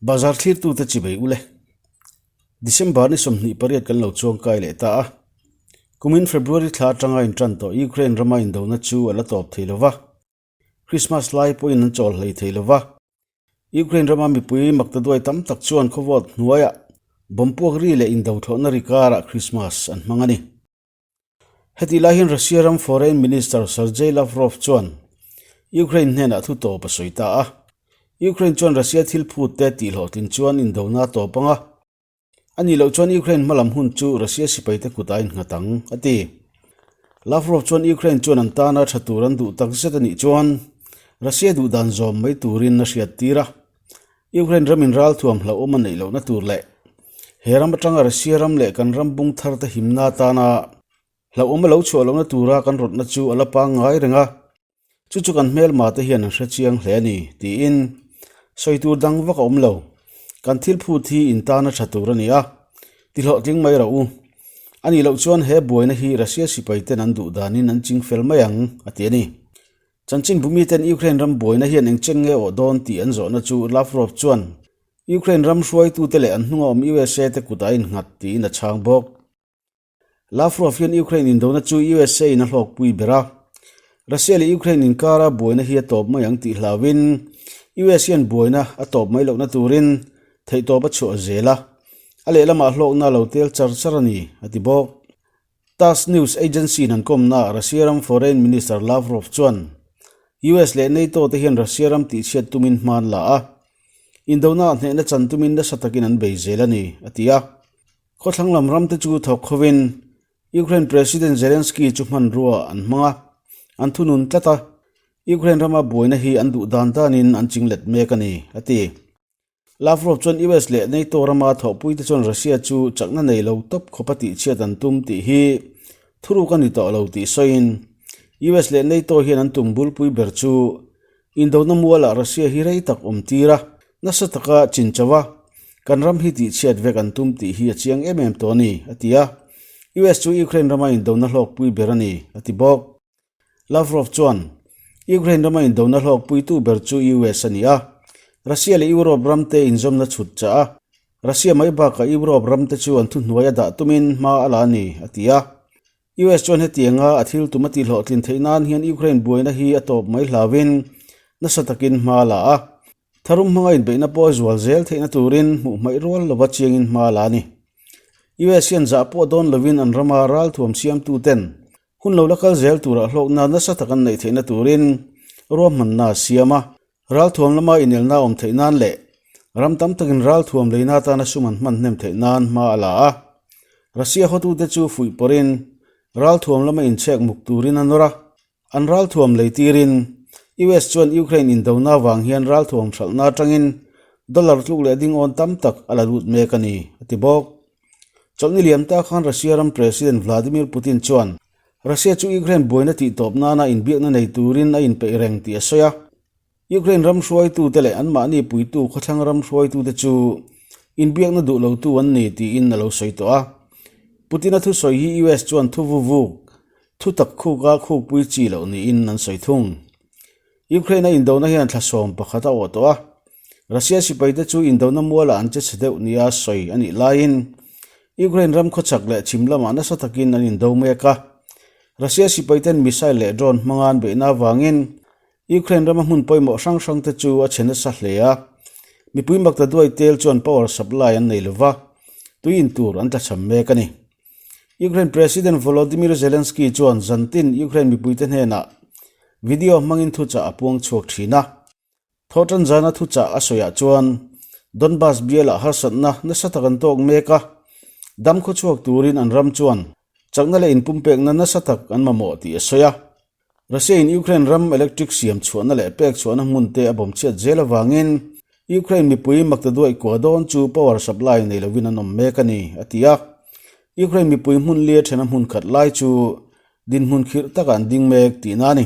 Bazar thlirtute chibei ule. December ni 28 kan lo chuang kai leh ta a. Kumin February thla atanga intan tawh Ukraine rama indona chu a la tawp thei lova. Christmas lai pawhin an chawl hlei thei lova. Ukraine rama mipui maktaduai tam tak chuan khawvawt hnuaiah bomb puak ri leh indo thlawhna ri karah Christmas an hmang a ni. Hetih lai hian Russia ram Foreign Minister Sergei Lavrov chuan Ukraine hnenah thu tawp a sawi ta a. Ukraine chuan Russia thil phut te tih hlawhtlin chuan indona a tawp ang a. A nih loh chuan Ukraine hmalam hun chu Russia sipaite kut a innghat ang, a ti. Lavrov chuan Ukraine chuan an tana tha tur an duh tak zet a nih chuan Russia duh dan zawm mai turin a hriattir a. Ukraine ramin ralthuam hlauhawm a neih lohna tur leh he ram atanga Russia ram leh kan ram bung tharte himna atana hlauhawm a lo chhuah lohna tura kan rawtna chu a la pangngai reng a. Chu chu kan hmelma te hian an hre chiang hle a ni, tiin sawi tur dang vak a awm lo. Kan thil phut hi in tan a tha tur a ni a, ti hlawhtling mai rawh u. A nih loh chuan he buaina hi Russia sipai ten an duh danin an ching fel mai ang, a ti a ni. Chanchin bumi ten Ukraine ram buaina hian eng chen nge awh dawn tih an zawhna chu Lavrov chuan Ukraine ram hruaitute leh an hnunga awm USA te kutah a innghat tiin a chhang bawk. Lavrov hian Ukraine indona chu USA in a hlawkpui ber a, Russia leh Ukraine inkara buaina hi a tawp mai ang tih hlauhin US hian buaina a tawp mai lohna turin theihtawp a chhuah zel a, a lehlamah hlawkna a lo tel char char a ni, a ti bawk. Tass news agency in an kawmnaah Russia ram Foreign Minister Lavrov chuan US leh NATO te hian Russia ram tihchhiat tumin hma an la a, indona ah hnehna chan tumin nasa takin an bei zel a ni, a ti a. Khawthlang lam ramte chu thawk khovin Ukraine President Zelensky chu hmanrua an hmang a, an thunun tlat a, Ukraine rama buaina hi an duh dan danin an chinglet mek a ni, a ti. Lavrov chuan US leh NATO rama thawhpuite chuan Russia chu chakna nei lo tawp khawpa tihchhiat an tum tih hi thuruk a ni tawh lo tih sawiin US leh NATO hian an tum bulpui ber chu Indona mualah Russia hi rei tak awm tir a, nasa taka chin chauh a, kan ram hi tihchhiat vek an tum tih hi a chiang em em tawh a ni, a ti a. US chu Ukraine rama indona hlawkpui ber a ni, a ti bawk. Lavrov chuan, Ukraine rama indona hlawkpuitu ber chu US a ni a, Russia leh Europe ramte inzawmna chhut chah a, Russia mai bakah Europe ramte chu an thuhnuai a dah tumin hma a la a ni, a ti a. US chuan hetianga a thil tum a tihhlawhtlin theih nan hian Ukraine buaina hi a tawp mai hlauhin nasa takin hma a la a, tharum hmanga inbeihna pawh a zual zel theihna turin hmuh hmaih rual lova chiangin hma a la a ni. US hian zah pawh dawn lovin an rama ralthuam siamtuten hun lo la kal zel turah hlawkna nasa tak an neih theihna turin ruahmanna a siam a, ralthuam lama inelna awm theih nan leh ram tam takin ralthuam leina atana sum an hman hnem theih nan hma a la a. Russia hotute chu fuih pawrin ralthuam lama inchhek muk turin a nawr a, an ralthuam lei tirin US chuan Ukraine indona avang hian ralthuam hralhna atangin dollar tluk leh dingawn tam tak a la lut mek a ni, a ti bawk. Chawlhni liam ta khan Russia ram President Vladimir Putin chuan Russia chu Ukraine buaina tihtawp nana inbiakna nei turin a inpeih reng tih a sawi a. Ukraine ram hruaitute leh anmahni puitu khawthlang ram hruaitute chu inbiakna duh lotu an ni tiin a lo sawi tawh a. Putin-a thusawi hi US chuan thu vu vuk, thu tak khuka khukpui chi loh niin an sawi thung. Ukraine-a indona hian thla 11 a awh tawh a, Russia sipaite chu indona mualah an che chhe deuh nia sawi a nih laiin Ukraine ram khawchhak leh chhim lamah nasa takin an indo mek a. Russia sipaiten missile leh drone hmanga an beihna avangin Ukraine rama hmun pawimawh hrang hrangte chu a che nasa hle a. Mipui makta duai tel chuan power supply an nei lova, tui in tur an tlachham mek a ni. Ukraine President Volodymyr Zelensky chuan zantin Ukraine mipuite hnenah video hmangin thuchah a puang chhuak thin a. Thawhtan zana thuchah a sawiah chuan Donbas bialah harsatna nasa tak an tawk mek a, dam khawchhuak turin an ram chuan chakna leh inpumpekna nasa tak an mamawh tih a sawi a. Russia in Ukraine ram electric siam chhuahna leh pek chhuahna hmun te a bawm chhiat zel avangin Ukraine mipui maktaduaih kua dawn chu power supply nei lovin an awm mek a ni, a ti a. Ukraine mipui hmun lia thena hmun khat lai chu dinhmun khirh takah an ding mek tihna a ni.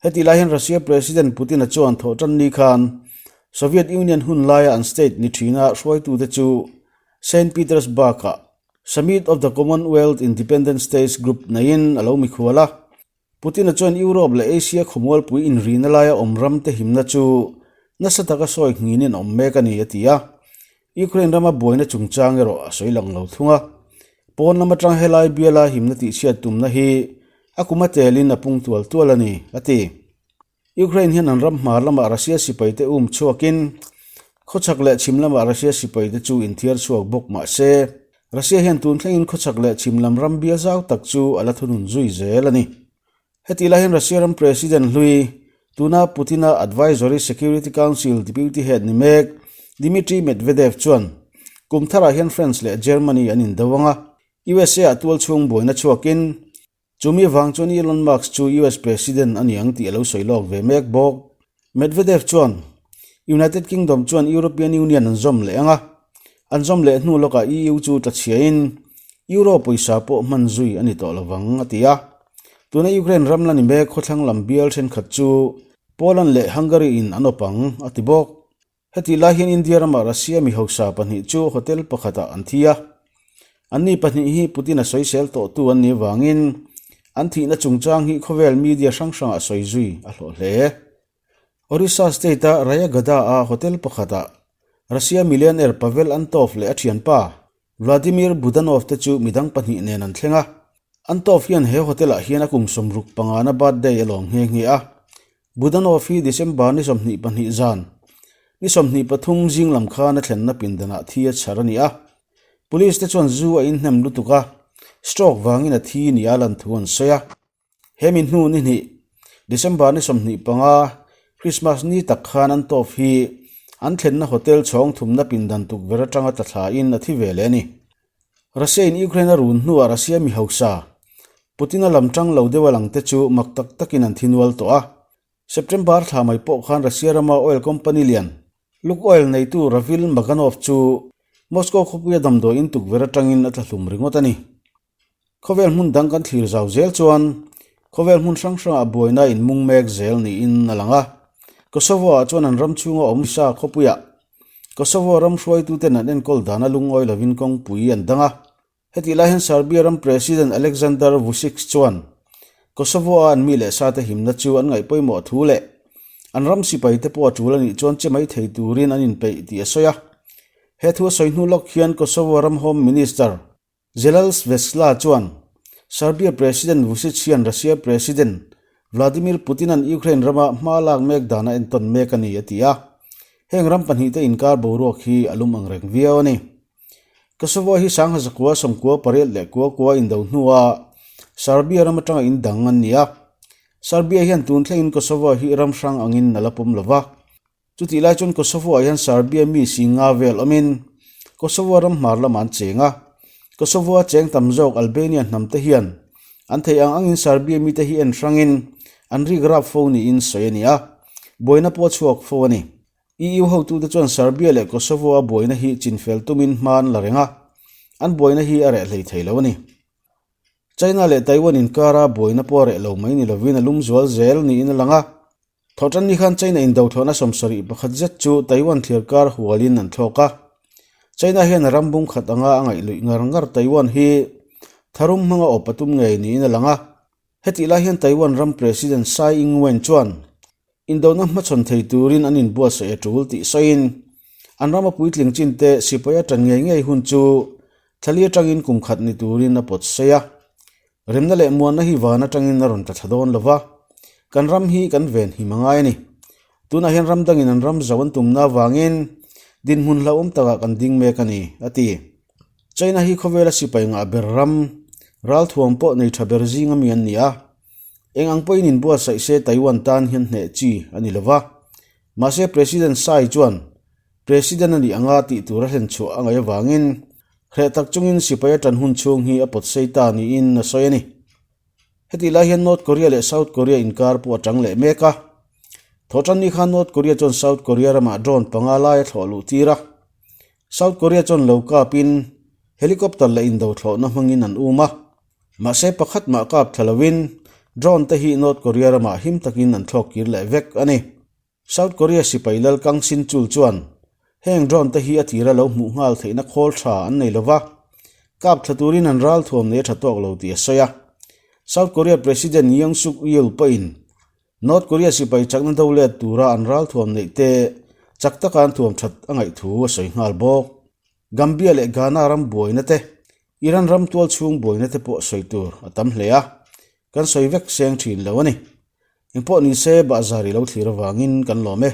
Hetih lai hian Russia President Putin-a chuan thawhtan ni khan Soviet Union hun laia an state ni thina hruaitute chu Saint Petersburg-ah Summit of the Commonwealth Independent States Group neiin a lo mikhual a. Putin-a chuan Europe leh Asia khawmualpui inrina laia awm ramte himna chu nasa taka sawi nghinin a awm mek a ni, a ti a. Ukraine rama buaina chungchang erawh a sawi lang lo thung a. Pawn lam atang helai biala himna tihchhiat tumna hi a kum a telin a pung tual tual a ni, a ti. Ukraine hian an ram hmar lamah Russia sipaite um chhuakin khawchhak leh chhim lamah Russia sipaite chu inthiar chhuak bawk mah se, Russia hian tun thlengin khawchhak leh chhim lam ram bial zau tak chu a la thunun zui zel a ni. Heti lai hian Russia ram President hlui, tuna Putin-a Advisory Security Council Deputy Head ni mek Dmitry Medvedev chuan kum tharah hian France leh Germany an indo ang a, USA-ah tual chhung buaina chhuakin chumi vang chuan Elon Musk chu US President a ni ang tih a lo sawi lawk ve mek bawk. Medvedev chuan United Kingdom chuan European Union an zawm leh ang a, an zawm leh hnu lawkah EU chu tla chhiain Euro pawisa pawh hman zui a ni tawh lovang a ti a. Tuna Ukraine ram la ni mek khawthlang lam bial thenkhat chu Poland leh Hungary in an awp ang, a ti bawk. Hetih lai hian India rama Russia mi hausa pahnih chu hotel pakhatah an thi a. Anni pahnih hi Putin-a sawisel tawhtu an nih avangin an thihna chungchang hi khawvel media hrang hrangah sawi zui a hlawh hle. Orissa state-a Rayagada-a hotel pakhatah Russia millionaire Pavel Antov leh a thianpa Vladimir Budanov te chu midang pahnih nen an thleng a, Antov hian he hotel ah hian a kum 65 na birthday a lawm nghe nghe a. Budanov hi December ni 22 zan ni 23 zing lam khan a thlenna pindanah thi a chhar a ni a. Police te chuan zu a inhnem lutuk a, stroke vangin a thi nia lan thu an sawi a. Hemi hnu ni hnih, December ni 25, Christmas ni tak khan an tawp hi an thlenna hotel chhawng thumna pindan tukverh atanga tla thlain a thi ve leh a ni. Russia in Ukraine a run hnuah Russia mi hausa, Putin-a lam tang lo deuh a langte chu mak tak takin an thi nual tawh a. September thla mai pawh khan Russia rama oil company lian, Lukoil neitu Ravil Maganov chu Moscow khawpuia damdawiin tukverh atangin a tla hlum ringawt a ni. Khawvel hmun dang kan thlir zau zel chuan khawvel hmun hrang hrangah buaina inmung mek zel niin a lang a. Kosovo-ah chuan an ram chhunga awm sa khawpuiah Kosovo ram hruaituten an enkawl dana lungawi lovin kawngpui an dang a. Hetih lai hian Serbia ram President Aleksandar Vucic chuan Kosovo-a an mi leh sate himna chu an ngaih pawimawh thu leh an ram sipaite pawh a tul a nih chuan che mai thei turin an inpeih tih a sawi a. He thu a sawi hnu lawk hian Kosovo ram Home Minister Xhelal Sveçla chuan Serbia President Vucic hian Russia President Vladimir Putin-a'n Ukraine rama hma lak mek dan a entawn mek a ni a ti a. Heng ram pahnihte inkar boruak hi a lum ang reng viau a ni. Kosovo hi sangha zakua sawmkua pariat leh kua kua indo hnua Serbia ram atanga indang an ni a. Serbia hian tun thlengin Kosovo hi ram hrang angin a la pawm lo va. Chutih lai chuan Kosovo-ah hian Serbia mi si nga vel awmin Kosovo ram hmar lamah an cheng a. Kosovo-a cheng tam zawk Albania hnam te hian an theih ang angin Serbia mite hi en hrangin an rik rap fo niin sawi a ni a, buaina pawh a chhuak fo a ni. EU hotute chuan Serbia leh Kosovo-a buaina hi chinfel tumin hma an la reng a, an buaina hi a reh hlei thei lo a ni. China leh Taiwan inkara buaina pawh a reh lo mai ni lovin a lum zual zel niin a lang a. Thawhtan ni khan China indothlawhna 71 zet chu Taiwan thlir kar hualin an thlawk a. China hian a ram bung khat anga a ngaih luih ngar ngar Taiwan hi tharum hmanga awp a tum ngei niin a lang a. Hetih lai hian Taiwan ram President Tsai Ing-wen chuan Indona hmachhawn thei turin an inbuatsaih a tul tih sawiin, an rama puitling chinte sipai a tan ngei ngei hun chu thlali atangin kum khat ni turin a pawt sawi a. Remna leh muanna hi van atangin a rawn tla thla dawn lo va, kan ram hi kan ven him a ngai a ni. Tunah hian ram dangin an ram zau an tumna avangin dinhmun hlauhawm takah kan ding mek a ni, a ti. China hi khawvela sipai ngah ber ram, ralthuam pawh nei tha ber zing ami an ni a. Eng ang pawhin inbuatsaih se Taiwan tan hian hneh chi a ni lo va. Mahse President Tsai chuan President a nih anga tih tur a hlen chhuah a ngaih avangin hreh tak chungin sipai a tan hun chhung hi a pawt sei ta niin a sawi a ni. Hetih lai hian North Korea leh South Korea inkar pawh a tang leh mek a. Thawhtan ni khan North Korea chuan South Korea ramah drone panga lai a thlawh luh tir a. South Korea chuan lo kapin helicopter leh indo thlawhna hmangin an um a. Mahse pakhat mah kap thla loin drone te hi North Korea ramah him takin an thlawk kir leh vek a ni. South Korea sipai lal Kang Sin Chul chuan heng drone te hi a tira lo hmuh nghal theihna khawl tha an nei lova, kap thla turin an ral thuam nei a tha tawk lo tih a sawi a. South Korea President Yoon Suk Yeol pawhin North Korea sipai chakna do let tura an ral thuam neih te. Chak taka an thuam that a ngaih thu a sawi nghal bawk. Gambia leh Ghana ram buaina te, Iran ram tual chhung buaina te pawh sawi tur a tam hle a, kan sawi vek seng thin lo a ni. Engpawh ni se bahzar i lo thlir avangin kan lawm e.